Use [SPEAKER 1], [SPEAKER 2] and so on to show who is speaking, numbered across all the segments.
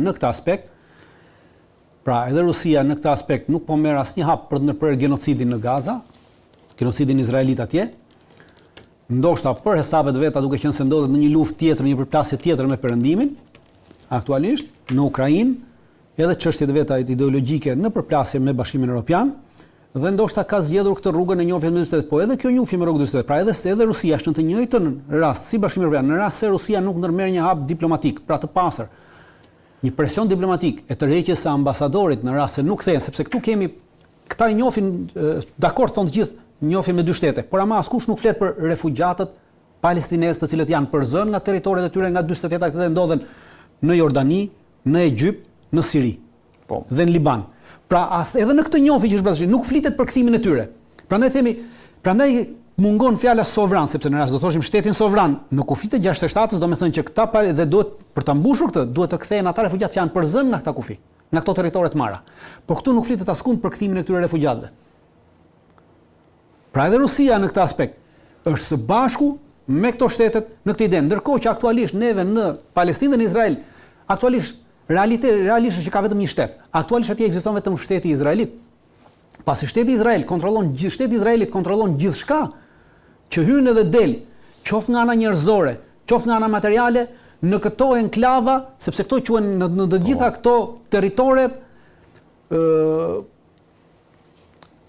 [SPEAKER 1] në këtë aspekt, pra edhe Rusia në këtë aspekt nuk po merr asnjë hap për të ndërprerë genocidin në Gaza, genocidin izraelit atje, ndoshta për hesapet veta duke qenë se ndodhet në një luftë tjetër, në një përplasje tjetër me Perëndimin, aktualisht në Ukrainë, edhe çështjet e veta ideologjike në përplasje me Bashkimin Evropian, dhe ndoshta ka zgjedhur këtë rrugën e njohjes me dy shtetet, po edhe kjo njohje me rrugën e dy shtetet, pra edhe edhe Rusia është në të njëjtën rast si Bashkimi Evropian, në rast se Rusia nuk ndërmerr një hap diplomatik, pra të pastër, një presion diplomatik e tërheqjes së ambasadorit në rast se nuk kthehen, sepse këtu kemi këta i njohin dakord thonë të gjithë njohje me dy shtete, por ama askush nuk flet për refugjatët palestinezë të cilët janë përzënë nga territoret e tyre nga 48-ta dhe ndodhen në Jordani, në Egjipt, në Siri. Po. Dhe në Liban. Pra as edhe në këtë njohje që është bërë nuk flitet për kthimin e tyre. Prandaj themi, prandaj mungon fjala sovran, sepse në rast do thoshim shtetin sovran në kufijtë e 67-ës, domethënë që këta pa, dhe duhet për ta mbushur këtë, duhet të kthehen ata refugjatë që janë përzënë nga këta kufi, nga këto territore të marra. Por këtu nuk flitet askund për kthimin e këtyre refugjatëve. Pra edhe Rusia në këtë aspekt është së bashku me këto shtetet në këtë ide, ndërkohë që aktualisht neve në Palestinë dhe në Izrael, aktualisht realitet realisht është që ka vetëm një shtet. Aktualisht atje ekziston vetëm shteti izraelit. Pasi shteti Izrael kontrollon gjithë shteti i Izraelit kontrollon gjithçka që hyn edhe del, qoftë nga ana njerëzore, qoftë nga ana materiale, në këto enklava, sepse këto quhen në, në të gjitha po. këto territoret ë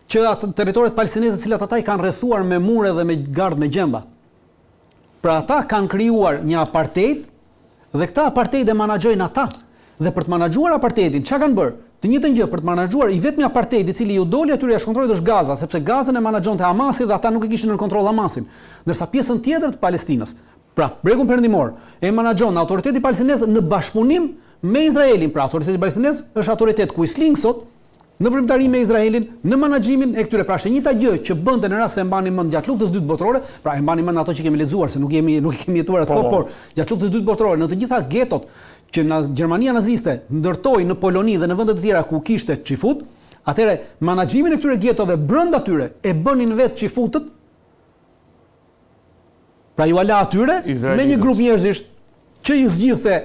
[SPEAKER 1] që atë territoret palestineze të cilat ata i kanë rrethuar me mure dhe me gardh me gjemba. Pra ata kanë krijuar një apartheid dhe këtë apartheid e menaxhojnë ata. Dhe për të menaxhuar apartheidin, çka kanë bërë? Të njëjtën gjë për të menaxhuar i vetmi apartheid i cili iu doli atyre jashtë kontrollit është Gaza, sepse Gazën e menaxhonte Hamasi dhe ata nuk e kishin nën kontroll Hamasin. Ndërsa pjesën tjetër të Palestinës, pra Bregun Perëndimor, e menaxhon autoriteti palestinez në bashkëpunim me Izraelin. Pra autoriteti palestinez është autoritet kuisling sot, në veprimtari me Izraelin, në menaxhimin e këtyre. Pra është e njëjta gjë që bënte në rast se e mbani mend gjatë Luftës së Dytë Botërore, pra e mbani mend ato që kemi lexuar se nuk jemi nuk e kemi jetuar atë kohë, po, po. por gjatë Luftës së Dytë Botërore në të gjitha getot që na Gjermania naziste ndërtoi në Poloni dhe në vende të tjera ku kishte çifut, atëherë menaxhimin e këtyre getove brenda tyre e bënin vetë çifutët Pra jua la atyre me një grup njerëzish që i zgjidhte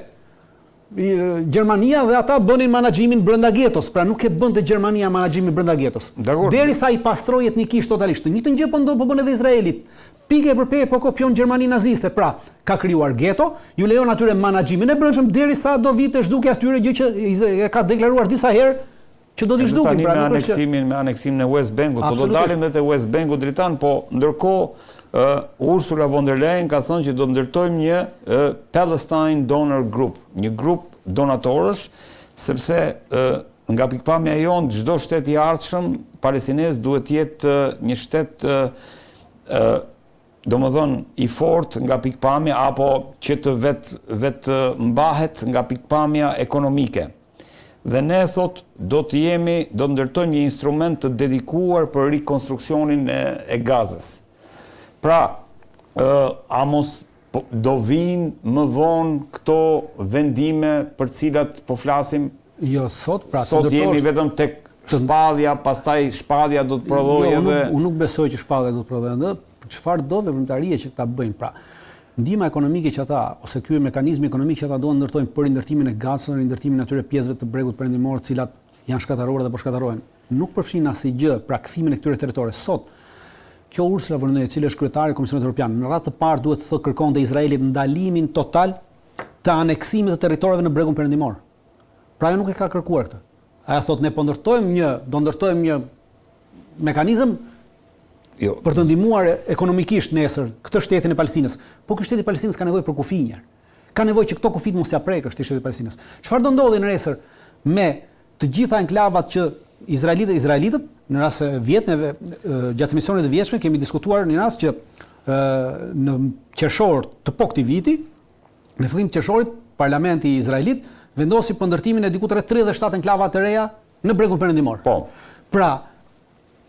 [SPEAKER 1] Gjermania dhe ata bënin menaxhimin brenda getos. Pra nuk e bënte Gjermania menaxhimin brenda getos. Derisa i pastroi etnikisht totalisht. Të njëjtën gjë po ndodh po bën edhe Izraeli. Pikë për pikë po kopjon Gjermaninë naziste. Pra, ka krijuar geto, ju lejon atyre menaxhimin e brendshëm derisa do vijë te zhdukja e tyre, gjë që e ka deklaruar disa herë Që do t'i zhdukin,
[SPEAKER 2] pra nuk është që... Me aneksimin e West Bankut, po do dalim dhe te West Banku Dritan, po ndërkohë uh, Ursula von der Leyen ka thënë që do të ndërtojmë një uh, Palestine Donor Group, një grup donatorësh, sepse uh, nga pikëpamja jonë çdo shtet i ardhshëm palestinez duhet të jetë një shtet uh, uh, domethënë i fortë nga pikëpamja apo që të vet vetëmbahet nga pikëpamja ekonomike. Dhe ne thotë do të jemi, do të ndërtojmë një instrument të dedikuar për rikonstruksionin e, e Gazës. Pra, ë a mos po, do vijnë më vonë këto vendime për cilat po flasim?
[SPEAKER 1] Jo, sot
[SPEAKER 2] pra, sot jemi vetëm tek shpallja, pastaj shpallja do të prodhojë
[SPEAKER 1] jo, edhe unë nuk besoj që shpallja do të prodhojë ende, çfarëdo veprimtarie që këta bëjnë, pra Ndihma ekonomike që ata, ose ky mekanizmi ekonomik që ata duan të ndërtojnë për rindërtimin e Gazës, rindërtimin e atyre pjesëve të Bregut Perëndimor, të cilat janë shkatërruar dhe po shkatërrohen, nuk përfshin asgjë, pra kthimin e këtyre territoreve. Sot, kjo Ursula von der Leyen, e cila është kryetare e Komisionit Evropian, në radhë të parë duhet të kërkonte Izraelit ndalimin total të aneksimit të territoreve në Bregun Perëndimor. Pra ajo nuk e ka kërkuar këtë. Ajo thotë ne po ndërtojmë një, do ndërtojmë një mekanizëm jo. për të ndihmuar ekonomikisht nesër këtë shtetin e Palestinës. Po ky shteti i Palestinës ka nevojë për kufi një herë. Ka nevojë që këto kufi të mos ia prekësh ti shtetit të Palestinës. Çfarë do ndodhi nesër me të gjitha enklavat që izraelitët izraelitët në rast se vjet neve gjatë emisionit të vjetshme kemi diskutuar një rast që në qershor të po këtij viti Në fillim të qershorit, parlamenti izraelit vendosi për ndërtimin e diku rreth 37 enklava të reja në Bregun Perëndimor.
[SPEAKER 2] Po.
[SPEAKER 1] Pra,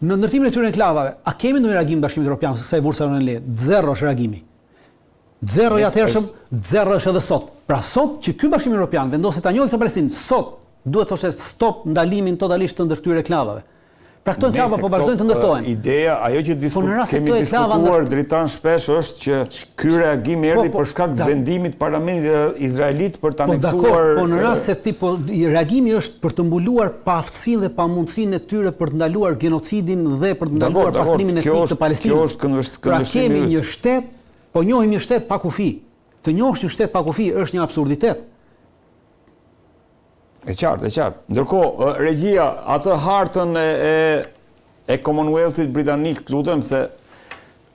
[SPEAKER 1] në ndërtimin e këtyre enklavave, a kemi ndonjë reagim të Bashkimit Evropian ose kësaj Ursula von der Leyen? Zero është reagimi. Zero i atëhershëm, zero është edhe sot. Pra sot që ky Bashkim Evropian vendosi ta njohë këtë Palestinë, sot duhet të thoshte stop ndalimin totalisht të ndërtimit të enklavave. Pra këto enklava po vazhdojnë të ndërtohen.
[SPEAKER 2] Ideja, ajo që po kemi diskutuar Dritan shpesh është që ky reagim po, erdhi po, për shkak të vendimit të parlamentit izraelit për të
[SPEAKER 1] po, aneksuar Po në rast se ti po reagimi është për të mbuluar paaftësinë dhe pamundësinë e tyre për të ndaluar genocidin dhe për të ndaluar pastrimin etnik të Palestinës.
[SPEAKER 2] Kjo është këndvështrimi.
[SPEAKER 1] Pra kemi një shtet, po njohim një shtet pa kufi. Të njohësh një shtet pa kufi është një absurditet.
[SPEAKER 2] E qartë, e qartë. Ndërkohë, regjia, atë hartën e, e, e Commonwealthit britanik, të lutem se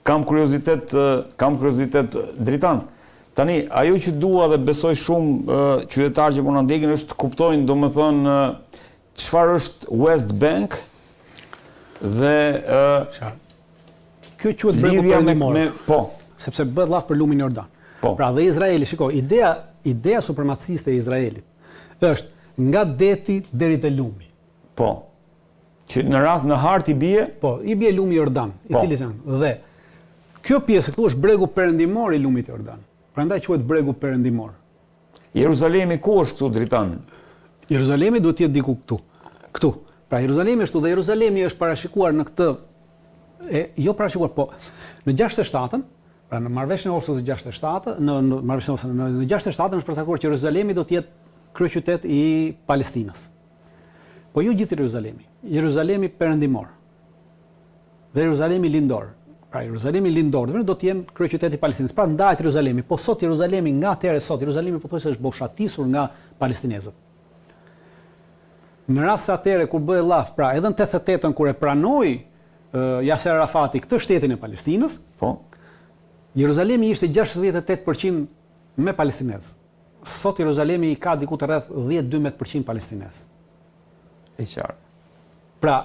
[SPEAKER 2] kam kuriozitet, kam kuriozitet Dritan. Tani, ajo që dua dhe besoj shumë qytetarë që po na ndjekin është të kuptojnë, domethënë, çfarë është West Bank dhe
[SPEAKER 1] ë Kjo quhet bregu perëndimor.
[SPEAKER 2] Me, po,
[SPEAKER 1] sepse bëhet llaf për lumin Jordan.
[SPEAKER 2] Po.
[SPEAKER 1] Pra dhe Izraeli, shiko, ideja ideja supremaciste e Izraelit është nga deti deri te lumi.
[SPEAKER 2] Po. Që në rast në hartë i bie?
[SPEAKER 1] Po, i bie lumi Jordan, i po. cili janë. Dhe kjo pjesë këtu është bregu perëndimor i lumit Jordan. Prandaj quhet bregu perëndimor.
[SPEAKER 2] Jeruzalemi ku është këtu Dritan?
[SPEAKER 1] Jeruzalemi duhet të jetë diku këtu. Këtu. Pra Jeruzalemi është këtu dhe Jeruzalemi është parashikuar në këtë e jo parashikuar, po në 67-ën, pra në marrëveshjen e Oslos të 67 në në marrëveshjen e Oslos në në 67-ën është përcaktuar që Jeruzalemi do të jetë kryeqytet i Palestinës. Po jo gjithë Jeruzalemi, Jeruzalemi perëndimor dhe Jeruzalemi lindor. Pra Jeruzalemi lindor do të jenë kryeqyteti i Palestinës. Pra ndahet Jeruzalemi, po sot Jeruzalemi nga atëherë sot Jeruzalemi pothuajse është boshatisur nga palestinezët. Në rast se atëherë kur bëhej llaf, pra edhe në 88-ën kur e pranoi Yasser Arafati këtë shtetin e Palestinës,
[SPEAKER 2] po
[SPEAKER 1] Jeruzalemi ishte 68% me palestinezë. Sot Jeruzalemi i ka diku të rreth 10-12% palestinezë.
[SPEAKER 2] E qartë.
[SPEAKER 1] Pra,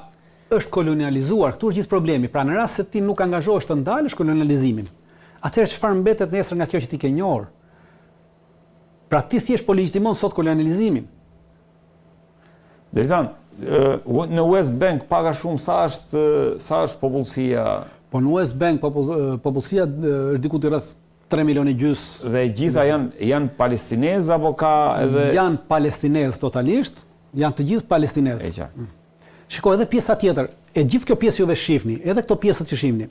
[SPEAKER 1] është kolonializuar, këtu është gjithë problemi. Pra, në rast se ti nuk angazhohesh të ndalësh kolonializimin, atëherë çfarë mbetet nesër nga kjo që ti ke njohur? Pra ti thjesht po legjitimon sot kolonializimin.
[SPEAKER 2] Dritan, në West Bank pak a shumë sa është sa është popullsia?
[SPEAKER 1] Po në West Bank popullsia është diku te rreth 3 milionë e
[SPEAKER 2] gjys. Dhe e gjitha janë janë palestinezë apo ka edhe
[SPEAKER 1] Janë palestinezë totalisht, janë të gjithë palestinezë.
[SPEAKER 2] E qartë.
[SPEAKER 1] Shiko edhe pjesa tjetër, e gjithë kjo pjesë juve shihni, edhe këto pjesët që shihni.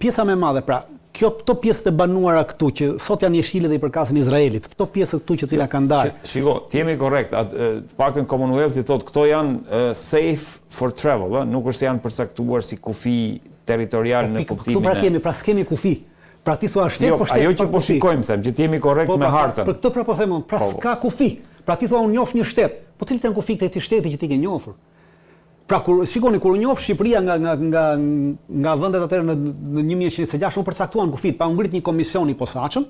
[SPEAKER 1] Pjesa më e madhe, pra, kjo këto pjesët e banuara këtu që sot janë jeshile dhe i përkasin Izraelit, këto pjesët këtu që të cilat kanë
[SPEAKER 2] ndarë. Shiko, të jemi korrekt, të paktën Commonwealth-i thotë këto janë safe for travel, ë, nuk është se janë përcaktuar si kufi territorial
[SPEAKER 1] po,
[SPEAKER 2] në kuptimin
[SPEAKER 1] e. Këtu pra kemi, pra s'kemi kufi. Pra ti thua shtet,
[SPEAKER 2] jo,
[SPEAKER 1] po shtet
[SPEAKER 2] ajo që po shikojmë them, që të jemi korrekt
[SPEAKER 1] po,
[SPEAKER 2] me
[SPEAKER 1] pra,
[SPEAKER 2] hartën.
[SPEAKER 1] Për këtë pra po them unë, pra po, po. s'ka kufi. Pra ti thua unë njoh një shtet. Po cilët janë kufijtë e këtij shteti që ti ke njohur? Pra kur shikoni kur u njoh Shqipëria nga nga nga nga vendet atëherë në në 1926 u përcaktuan kufijtë, pra u ngrit një komision i posaçëm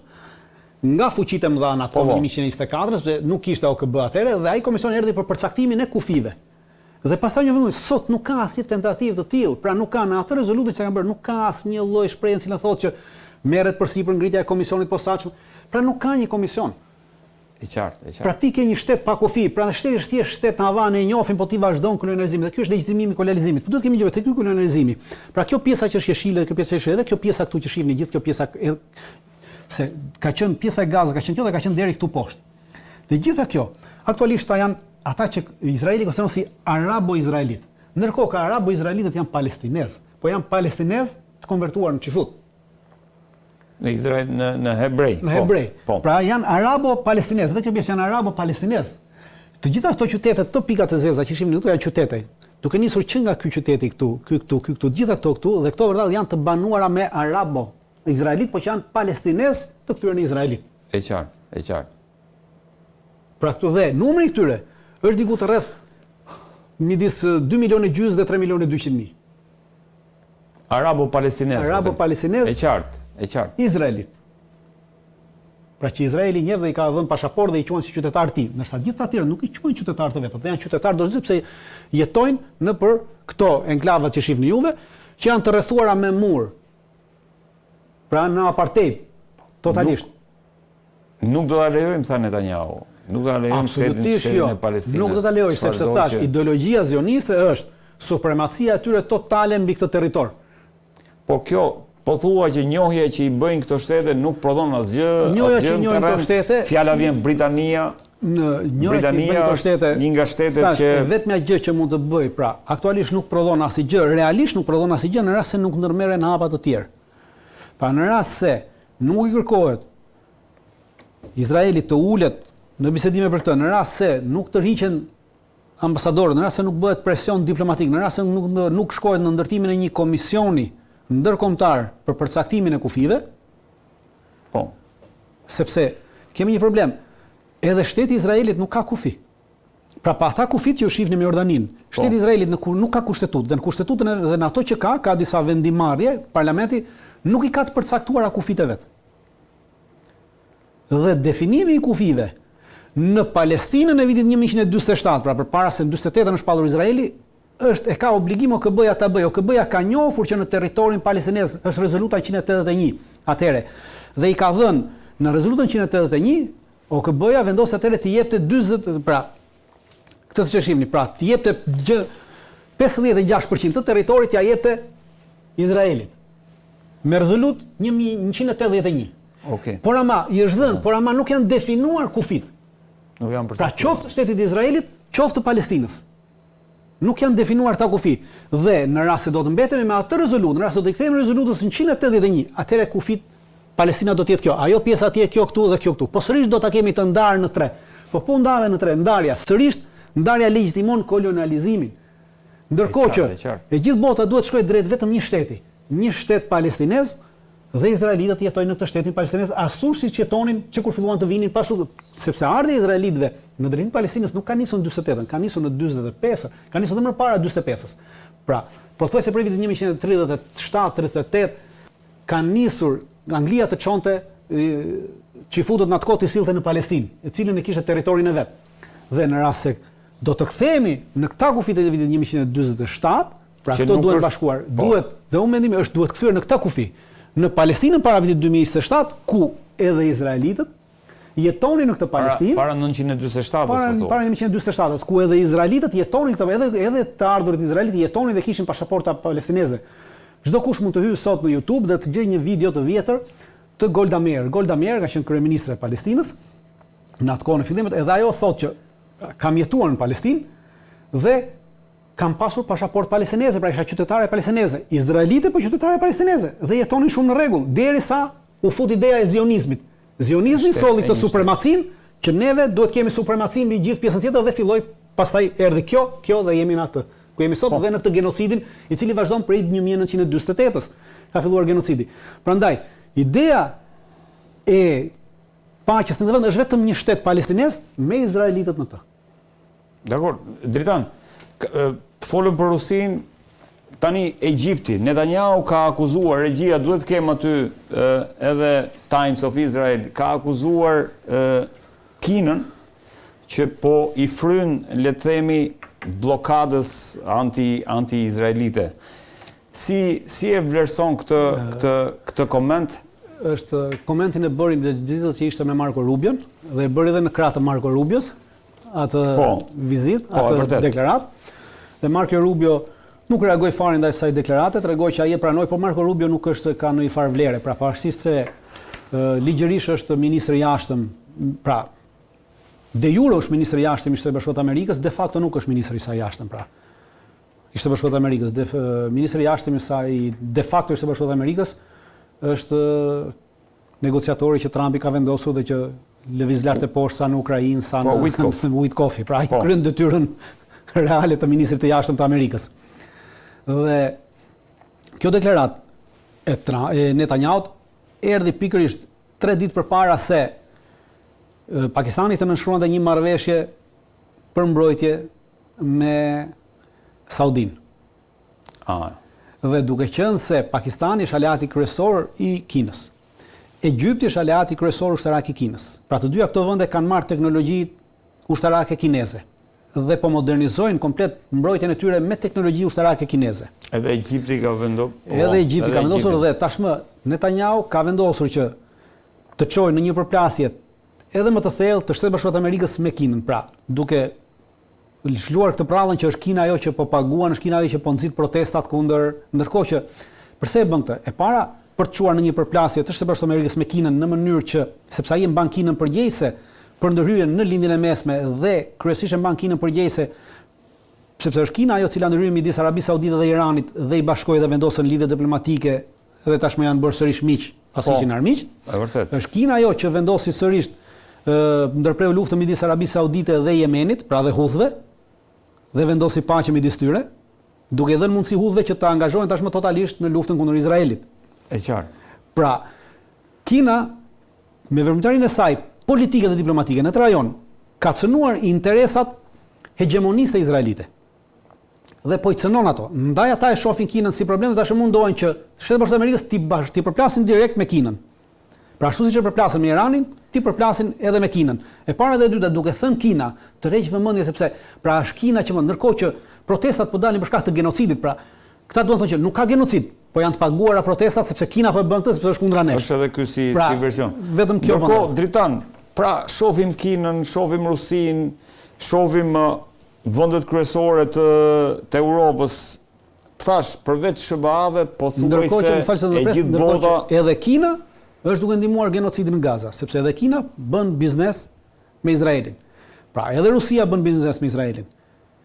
[SPEAKER 1] nga fuqitë e mëdha në atë kohë në 1924, sepse nuk kishte OKB atëherë dhe ai komision erdhi për përcaktimin e kufijve. Dhe pastaj një vend sot nuk ka asnjë tentativë të tillë, pra nuk ka në atë rezolutën që kanë bërë, nuk ka asnjë lloj shprehje në cilën thotë që merret përsipër ngritja e komisionit posaçëm. Pra nuk ka një komision.
[SPEAKER 2] E qartë, e qartë.
[SPEAKER 1] Pra ti ke një shtet pa kufi, pra shteti është thjesht shtet në hava, ne e njohim, po ti vazhdon kolonializimin dhe ky është legjitimimi i kolonializimit. Po duhet kemi gjë te ky kolonializimi. Pra kjo pjesa që është jeshile dhe kjo pjesa që është edhe kjo pjesa këtu që shihni gjithë kjo pjesa e, se ka qenë pjesa e Gazës, ka qenë kjo dhe ka qenë deri këtu poshtë. Dhe gjitha kjo, aktualisht ta janë ata që Izraeli konsideron si arabo-izraelit. Ndërkohë ka arabo-izraelitët janë palestinezë, po janë palestinezë të konvertuar në çifut.
[SPEAKER 2] Në Izrael, në në hebrej.
[SPEAKER 1] Në po, hebrej. Po. Pra janë arabo-palestinezë, dhe kjo pjesë janë arabo-palestinezë. Të gjitha këto qytete, këto pika të zeza që shihni këtu janë qytete. Duke nisur që nga ky qyteti këtu, ky këtu, ky këtu, të gjitha këto këtu dhe këto vërtet janë të banuara me arabo izraelit, po që janë palestinezë të kthyer në izraelit.
[SPEAKER 2] E qartë, e qartë.
[SPEAKER 1] Pra këtu dhe numri i këtyre është diku të rreth midis 2 milionë e gjysë dhe 3 milionë e 200 mijë.
[SPEAKER 2] Arabo-palestinez.
[SPEAKER 1] Po Arabo-palestinez.
[SPEAKER 2] E qartë, e qartë.
[SPEAKER 1] Izraelit. Pra që Izraeli njeh dhe i ka dhënë pasaportë dhe i quan si qytetar të tij, ndërsa gjithë të tjerë nuk i quajnë qytetar të vet, ata janë qytetarë dorëzisë sepse jetojnë nëpër këto enklavat që shihni juve, që janë të rrethuara me mur. Pra në apartheid, totalisht.
[SPEAKER 2] Nuk, nuk do ta lejojmë, tha Netanyahu. Nuk do ta lejojmë shtetin, shtetin
[SPEAKER 1] jo.
[SPEAKER 2] e Palestinës.
[SPEAKER 1] Nuk do ta lejojë, sepse thash, që... ideologjia zioniste është supremacia e tyre totale mbi këtë territor.
[SPEAKER 2] Po kjo, Po thua që njohja që i bëjnë këto shtete nuk prodhon asgjë,
[SPEAKER 1] njohja që njohin këto shtete,
[SPEAKER 2] fjala vjen Britania,
[SPEAKER 1] në njohja që i bëjnë këto shtete,
[SPEAKER 2] një nga shtetet
[SPEAKER 1] që e vetmja gjë që mund të bëjë, pra, aktualisht nuk prodhon asgjë, realisht nuk prodhon asgjë në rast se nuk ndërmerren hapa të tjerë. Pra në rast se nuk i kërkohet Izraelit të ulet në bisedime për këtë, në rast se nuk tërhiqen ambasadorët, në rast se nuk bëhet presion diplomatik, në rast se nuk nuk shkohet në ndërtimin e një komisioni ndërkombëtar për përcaktimin e kufijve,
[SPEAKER 2] po,
[SPEAKER 1] sepse kemi një problem. Edhe shteti i Izraelit nuk ka kufi. Pra pa ata kufijtë që ju shihni me Jordaninë, po. shteti i Izraelit në nuk ka kushtetutë dhe në kushtetutën dhe në ato që ka, ka disa vendimmarrje, parlamenti nuk i ka të përcaktuara kufijtë e vet. Dhe definimi i kufijve në Palestinën e vitit 1947, pra përpara se në 48-ën është shpallur Izraeli, është e ka obligim OKB-ja ta bëjë. OKB-ja ka njohur që në territorin palestinez është rezoluta 181. Atëherë, dhe i ka dhënë në rezolutën 181 OKB-ja vendosi atëherë të jepte 40, pra këtë siç e shihni, pra të jepte gjë 56% të territorit t'ia jepte Izraelit. Me rezolutë 1181.
[SPEAKER 2] Okej.
[SPEAKER 1] Por ama i është dhënë, por ama nuk janë definuar kufijtë.
[SPEAKER 2] Nuk janë
[SPEAKER 1] Pra qoftë shtetit të Izraelit, qoftë të Palestinës. Nuk janë definuar këta kufij. Dhe në rast se do të mbetemi me atë rezolutë, në rast se do t'i kthehemi rezolutës 181, atëherë kufijtë Palestina do të jetë kjo, ajo pjesë atje, kjo këtu dhe kjo këtu. Po sërish do ta kemi të ndarë në tre. Po po ndave në tre, ndarja sërish ndarja legjitimon kolonializimin. Ndërkohë që e gjithë bota duhet të shkojë drejt vetëm një shteti, një shtet palestinez dhe izraelitët jetojnë në këtë shtetin palestinez ashtu siç jetonin që kur filluan të vinin pas luftës, sepse ardhja e izraelitëve në drejtim të Palestinës nuk ka nisur në 48-ën, ka nisur në 45-ën, ka nisur edhe më para 45-ës. Pra, pothuajse prej vitit 1937, 38 ka nisur Anglia të çonte çifutët në atë kohë t'i sillte në Palestinë, e cilën e kishte territorin e vet. Dhe në rast se do të kthehemi në këta kufijtë e vitit 1947, Pra këto duhet bashkuar. Po. Duhet, dhe unë mendimi është duhet kthyer në këta kufi. Në Palestinën para vitit 2027, ku edhe izraelitët jetonin në këtë
[SPEAKER 2] Palestinë. Para, para 1947-s,
[SPEAKER 1] para, po Para 1947-s, ku edhe izraelitët jetonin këtë, edhe edhe të ardhurit izraelitë jetonin dhe kishin pasaporta palestineze. Çdo kush mund të hyjë sot në YouTube dhe të gjejë një video të vjetër të Golda Meir. Golda Meir ka qenë kryeministre e Palestinës në atë kohë në fillimet, edhe ajo thotë që kam jetuar në Palestinë dhe Kam pasur pashaportë palestineze, pra isha qytetare palestineze, izraelite po qytetare palestineze dhe jetonin shumë në rregull, derisa u fut ideja e zionizmit. Zionizmi solli këtë supremacinë që neve duhet kemi supremacinë mbi gjithë pjesën tjetër dhe filloi pastaj erdhi kjo, kjo dhe jemi në atë ku jemi sot po. dhe në këtë genocidin i cili vazhdon prej 1948-ës. Ka filluar genocidi. Prandaj, ideja e paqes në vend është vetëm një shtet palestinez me izraelitët në të.
[SPEAKER 2] Dakord, Dritan, folëm për Rusinë, tani Egjipti, Netanyahu ka akuzuar, regjia duhet të kem aty edhe Times of Israel, ka akuzuar Kinën që po i fryn, le të themi, bllokadës anti anti-izraelite. Si si e vlerëson këtë këtë këtë koment?
[SPEAKER 1] Është komentin e bëri në vizitën që ishte me Marco Rubion dhe e bëri edhe në krah të Marco Rubios, atë po, vizitë, po, atë deklaratë. Dhe Marco Rubio nuk reagoi fare ndaj asaj deklarate, tregoi që ai e pranoi, por Marco Rubio nuk është se ka ndonjë farë vlere, pra pavarësisht se ligjërisht është ministër i jashtëm, pra de jure është ministër i jashtëm i Shteteve të Bashkuara të Amerikës, de facto nuk është ministër i saj i jashtëm, pra. I Shteteve të Bashkuara të Amerikës, de, ministri i jashtëm i saj de facto i Shteteve të Bashkuara të Amerikës është negociatori që Trumpi ka vendosur dhe që lëviz lart e poshtë sa në Ukrainë, sa po, në
[SPEAKER 2] Witkoff.
[SPEAKER 1] Witkoff, pra ai po. kryen detyrën reale të ministrit të jashtëm të Amerikës. Dhe kjo deklaratë e, tra, e Netanyahut erdhi pikërisht 3 ditë përpara se Pakistani të nënshkruante një marrëveshje për mbrojtje me Saudinë.
[SPEAKER 2] Ah.
[SPEAKER 1] Dhe duke qenë se Pakistani është aleati kryesor i Kinës. Egjipti është aleati kryesor ushtarak i Kinës. Pra të dyja këto vende kanë marrë teknologji ushtarake kineze dhe po modernizojnë komplet mbrojtjen e tyre me teknologji ushtarake kineze.
[SPEAKER 2] Edhe Egjipti ka vendosur.
[SPEAKER 1] Po, edhe Egjipti ka vendosur dhe tashmë Netanyahu ka vendosur që të çojë në një përplasje edhe më të thellë të Shteteve të Bashkuara të Amerikës me Kinën, pra duke lëshuar këtë prallën që është Kina ajo që po paguan, është Kina ajo që po nxit protestat kundër, ndërkohë që përse e bën këtë? E para, për të çuar në një përplasje të Shteteve të Bashkuara të Amerikës me Kinën në mënyrë që, sepse ai e mban Kinën përgjegjëse për ndërhyrjen në Lindjen e Mesme dhe kryesisht e mban Kinën përgjegjëse sepse është Kina ajo e cila ndërhyri midis Arabisë Saudite dhe Iranit dhe i bashkoi dhe vendosën lidhje diplomatike dhe tashmë janë bërë sërish miq, pasi po, ishin armiq.
[SPEAKER 2] E vërtetë.
[SPEAKER 1] Është Kina ajo që vendosi sërish ndërpreu luftën midis Arabisë Saudite dhe Jemenit, pra dhe Huthëve, dhe vendosi paqe midis tyre, duke i dhënë mundësi Huthëve që të angazhohen tashmë totalisht në luftën kundër Izraelit.
[SPEAKER 2] E qartë.
[SPEAKER 1] Pra, Kina me veprimtarinë e saj politike dhe diplomatike në këtë rajon ka cënuar interesat hegjemoniste izraelite. Dhe po i cënon ato. Ndaj ata e shohin Kinën si problem dhe tashmë mundohen që Shtetet e Bashkuara të Amerikës t'i bash, t'i përplasin direkt me Kinën. Pra ashtu siç e përplasën me Iranin, t'i përplasin edhe me Kinën. E para dhe e dyta, duke thënë Kina, tërheq vëmendje sepse pra është Kina që më ndërkohë që protestat po dalin për shkak të genocidit, pra këta duan të thonë që nuk ka genocid, po janë të paguara protestat sepse Kina po e bën këtë sepse është kundra
[SPEAKER 2] nesh. Është edhe ky si
[SPEAKER 1] pra,
[SPEAKER 2] si version.
[SPEAKER 1] Vetëm kjo.
[SPEAKER 2] Ndërkohë Dritan, pra shohim Kinën, shohim Rusinë, shohim vendet kryesore të të Europës, Thash, përveç SHBA-ve,
[SPEAKER 1] pothuajse Ndërkohë që më fal se do të pres, ndërkohë që edhe Kina është duke ndihmuar genocidin në Gaza, sepse edhe Kina bën biznes me Izraelin. Pra, edhe Rusia bën biznes me Izraelin.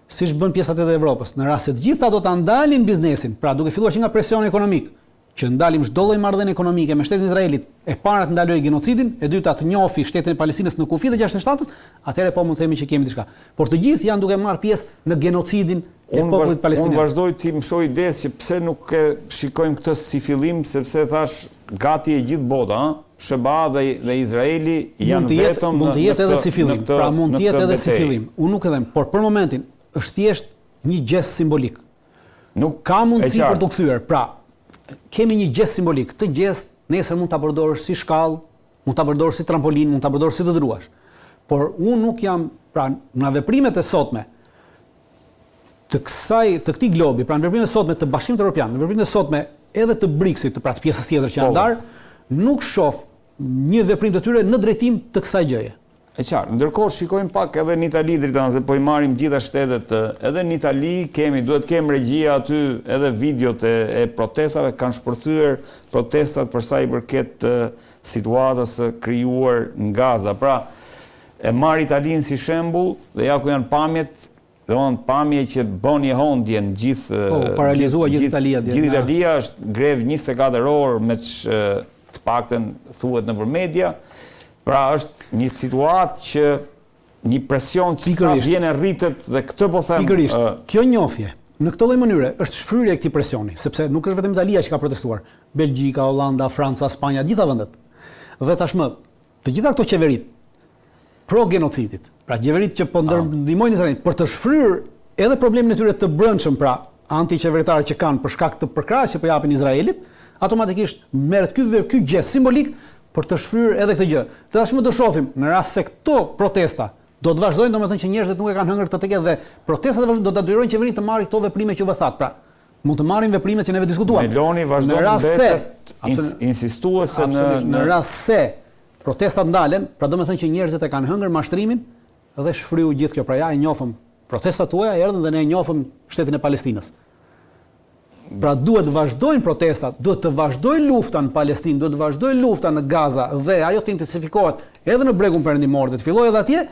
[SPEAKER 1] Siç bën pjesa tjetër e Evropës. Në rast se të gjitha do ta ndalin biznesin, pra duke filluar që nga presioni ekonomik, që ndalim çdo lloj marrëdhënie ekonomike me shtetin e Izraelit, e para të ndalojë genocidin, e dyta të njohë shtetin e Palestinës në kufijtë e 67-ës, atëherë po mund të themi që kemi diçka. Por të gjithë janë duke marrë pjesë në genocidin e popullit palestinez.
[SPEAKER 2] Unë vazhdoj t'i mëshoj idesë që pse nuk e shikojmë këtë si fillim, sepse thash gati e gjithë bota, ëh, SHBA dhe dhe Izraeli janë
[SPEAKER 1] vetëm mund të jetë edhe si fillim, pra mund të jetë edhe si fillim. Unë nuk e them, por për momentin është thjesht një gjest simbolik. Nuk ka mundësi për t'u kthyer. Pra, kemi një gjest simbolik. Këtë gjest nesër mund ta përdorësh si shkallë, mund ta përdorësh si trampolinë, mund ta përdorësh si të duash. Por unë nuk jam, pra, nga veprimet e sotme të kësaj, të këtij globi, pra në veprimet e sotme të Bashkimit Evropian, në veprimet e sotme edhe të BRICS-it, pra të pjesës tjetër që janë po. ndarë, nuk shoh një veprim të tyre në drejtim të kësaj gjëje.
[SPEAKER 2] E qartë. Ndërkohë shikojmë pak edhe në Itali Dritan se po i marrim gjitha shtetet, edhe në Itali kemi, duhet të kemi regjia aty edhe videot e, e protestave, kanë shpërthyer protestat për sa i përket situatës së krijuar në Gaza. Pra, e marr Italinë si shembull dhe ja ku janë pamjet, domethënë pamje që bën jehonë dje në
[SPEAKER 1] gjithë Po, paralizua gjithë Italia
[SPEAKER 2] dje. Gjithë Italia është grevë 24 orë me të paktën thuhet nëpër media. Pra është një situatë që një presion që sa vjen e rritet dhe këtë po
[SPEAKER 1] them. Pikërisht. Uh, kjo njohje në këtë lloj mënyre është shfryrje e këtij presioni, sepse nuk është vetëm Italia që ka protestuar. Belgjika, Holanda, Franca, Spanja, gjitha vendet. Dhe tashmë të gjitha këto qeveritë pro genocidit, pra qeveritë që po ah. ndihmojnë Izraelin për të shfryrë edhe problemin e tyre të brendshëm, pra antiqeveritar që kanë për shkak të përkrahjes që po japin Izraelit, automatikisht merret ky ky gjest simbolik për të shfryrë edhe këtë gjë. Tashmë do shohim në rast se këto protesta do të vazhdojnë, domethënë që njerëzit nuk e kanë hëngër këtë teke dhe protestat e vazhdojnë do ta detyrojnë qeverinë të marrë këto veprime që u thatë. Pra, mund të marrin veprimet që neve diskutuam.
[SPEAKER 2] Meloni vazhdon të mbetet insistuese në
[SPEAKER 1] në rast se protestat ndalen, pra domethënë që njerëzit e kanë hëngër mashtrimin dhe shfryu gjithë kjo. Pra ja e njohëm protestat tuaja erdhën dhe ne e njohëm shtetin e Palestinës. Pra duhet të vazhdojnë protestat, duhet të vazhdojë lufta në Palestinë, duhet të vazhdojë lufta në Gaza dhe ajo të intensifikohet edhe në Bregun Perëndimor dhe të fillojë edhe atje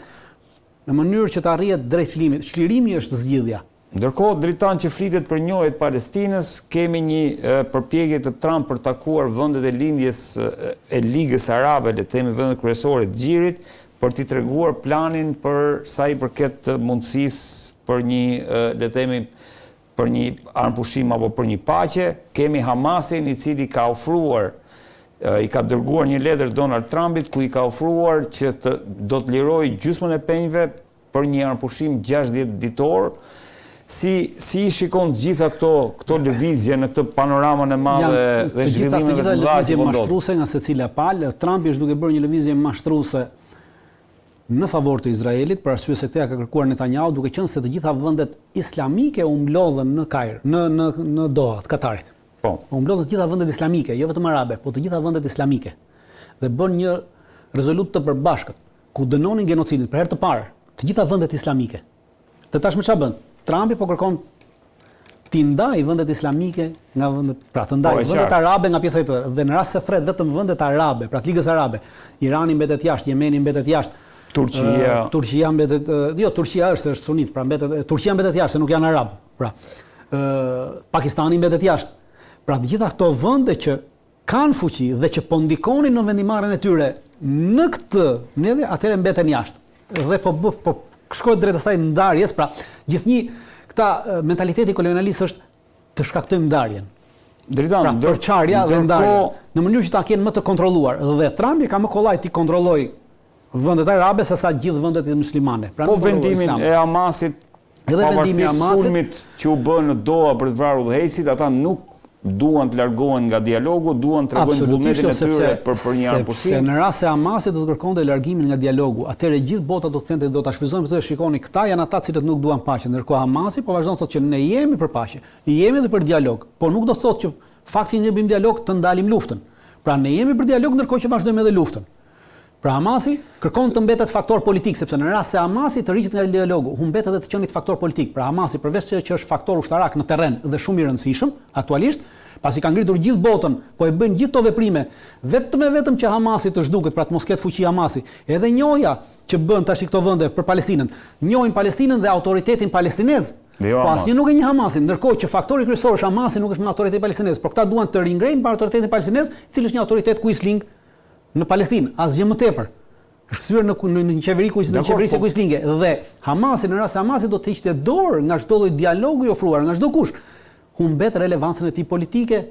[SPEAKER 1] në mënyrë që të arrihet drejt çlirimit. Çlirimi është zgjidhja.
[SPEAKER 2] Ndërkohë, Dritan që flitet për njohje të Palestinës, kemi një përpjekje të Trump për të takuar vendet e lindjes e Ligës Arabe, le të themi vendet kryesore të Gjirit, për t'i treguar planin për sa i përket mundësisë për një, le të themi, për një armëpushim apo për një paqe, kemi Hamasin i cili ka ofruar, i ka dërguar një letër Donald Trumpit ku i ka ofruar që të do të lirojë gjysmën e pengjve për një armëpushim 60 ditor. Si si i shikon të gjitha këto këto lëvizje në këtë panoramën e madhe dhe zhvillimeve
[SPEAKER 1] të mëdha që po ndodhin? Mashtruese nga secila palë, Trumpi është duke bërë një lëvizje mashtruese në favor të Izraelit, për arsye se këtë ja ka kërkuar Netanyahu, duke qenë se të gjitha vendet islamike u mblodhën në Kair, në në në Doha të Katarit.
[SPEAKER 2] Po.
[SPEAKER 1] U mblodhën të gjitha vendet islamike, jo vetëm arabe, po të gjitha vendet islamike. Dhe bënë një rezolutë të përbashkët ku dënonin genocidin për herë të parë, të gjitha vendet islamike. Dhe tashmë çfarë bën? Trumpi po kërkon. T'i ndajë vendet islamike nga vendet, pra të ndajë po, vendet arabe nga pjesa tjetër dhe në rast se thret vetëm vendet arabe, pra të Ligës Arabe, Irani mbetet jashtë, Jemeni mbetet jashtë,
[SPEAKER 2] Turqia,
[SPEAKER 1] Turqia mbetet, jo Turqia është është sunit, pra mbetet Turqia mbetet jashtë se nuk janë arab, pra ë Pakistani mbetet jashtë. Pra të gjitha këto vende që kanë fuqi dhe që po ndikonin në vendimmarrjen e tyre në këtë mbledhje, atëherë mbeten jashtë. Dhe po bë, po shkohet drejt asaj ndarjes, pra gjithnjë këta mentaliteti kolonialist është të shkaktojmë ndarjen.
[SPEAKER 2] Dritan,
[SPEAKER 1] pra, përçarja dhe ndarja, në mënyrë që ta kenë më të kontrolluar. Dhe Trumpi ka më kollaj t'i kontrollojë vendet arabe se sa gjithë vendet muslimane.
[SPEAKER 2] Pra, po vendimin e Hamasit
[SPEAKER 1] Edhe vendimi i
[SPEAKER 2] Hamasit, sulmit që u bë në Doha për të vrarë udhëheqësit, ata nuk duan të largohen nga dialogu, duan të tregojnë vullnetin e tyre për për një
[SPEAKER 1] armëpushim. Sepse në rast se Hamasi do të kërkonte largimin nga dialogu, atëherë gjithë bota do të kthente do ta shfrytëzojnë këtë, shikoni, këta janë ata të cilët nuk duan paqe, ndërkohë Hamasi po vazhdon të thotë që ne jemi për paqe, jemi edhe për dialog, por nuk do të thotë që fakti që ne bëjmë dialog të ndalim luftën. Pra ne jemi për dialog ndërkohë që vazhdojmë edhe luftën. Pra Hamasi kërkon të mbetet faktor politik, sepse në rast se Hamasi tërhiqet nga dialogu, humbet edhe të qenit faktor politik. Pra Hamasi përveç se që është faktor ushtarak në terren dhe shumë i rëndësishëm aktualisht, pasi ka ngritur gjithë botën, po e bëjnë gjithë këto veprime vetëm e vetëm që Hamasi të zhduket, pra të mos ketë fuqi Hamasi. Edhe njohja që bën tash këto vende për Palestinën, njohin Palestinën dhe autoritetin palestinez.
[SPEAKER 2] Dhe jo
[SPEAKER 1] po asnjë nuk e njeh Hamasin, ndërkohë që faktori kryesor është Hamasi nuk është më autoriteti palestinez, por këta duan të ringrejnë autoritetin palestinez, i cili është një autoritet kuisling Në Palestinë, asgjë më tepër. Është kthyer në në një qeveri kuis në qeverisje po. kuislinge dhe Hamasi në rast se Hamasi do të hiqte dorë nga çdo lloj dialogu i ofruar nga çdokush, humbet relevancën e tij politike.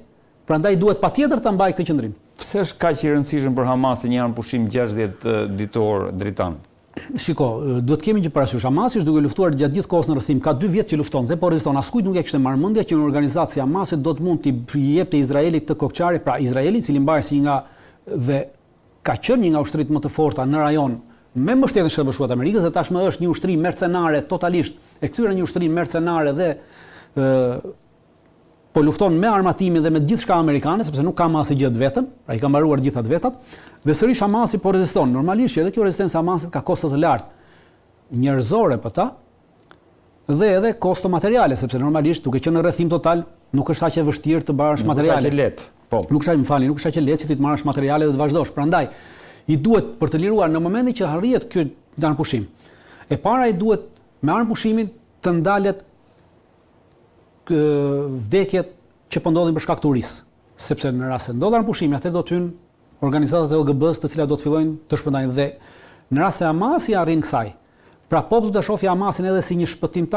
[SPEAKER 1] Prandaj duhet patjetër ta mbajë këtë
[SPEAKER 2] qëndrim. Pse është kaq i rëndësishëm për Hamasin një armëpushim 60 ditor Dritan?
[SPEAKER 1] Shiko, duhet të kemi një parasysh. Hamasi është duke luftuar gjatë gjithë kohës në rrethim, ka dy vjet që lufton dhe po reziston. Askujt nuk ia kishte marrë mendja që një organizatë si Hamasi do të mund t'i jepte Izraelit këtë kokëçarje, pra Izraeli, i cili mbahej si një nga dhe ka qenë një nga ushtritë më të forta në rajon me mbështetjen e Shteteve të Bashkuara të Amerikës dhe tashmë është një ushtri mercenare totalisht e kthyer në një ushtri mercenare dhe ë po lufton me armatimin dhe me gjithçka amerikane, sepse nuk ka më asgjë të vetën, pra i ka mbaruar të gjitha të vetat, dhe sërish Hamasi po reziston. Normalisht që edhe kjo rezistencë e Hamasit ka kosto të lartë njerëzore për ta, dhe edhe kosto materiale, sepse normalisht duke qenë në rrethim total, nuk është aq e vështirë të marrësh
[SPEAKER 2] materiale. Nuk është aq e lehtë.
[SPEAKER 1] Po. Nuk është aq, më falni, nuk është aq e lehtë që ti të marrësh materiale dhe të vazhdosh. Prandaj i duhet për të liruar në momentin që arrihet ky armëpushim. E para i duhet me armëpushimin të ndalet vdekjet që po ndodhin për shkak të urisë, sepse në rast se ndodh armëpushimi, atëherë do të hyjnë organizatat e OKB-së, të cilat do të fillojnë të shpërndajnë dhe në rast se Hamasi arrin kësaj, pra populli do ta shohë Hamasin edhe si një shpëtimtar.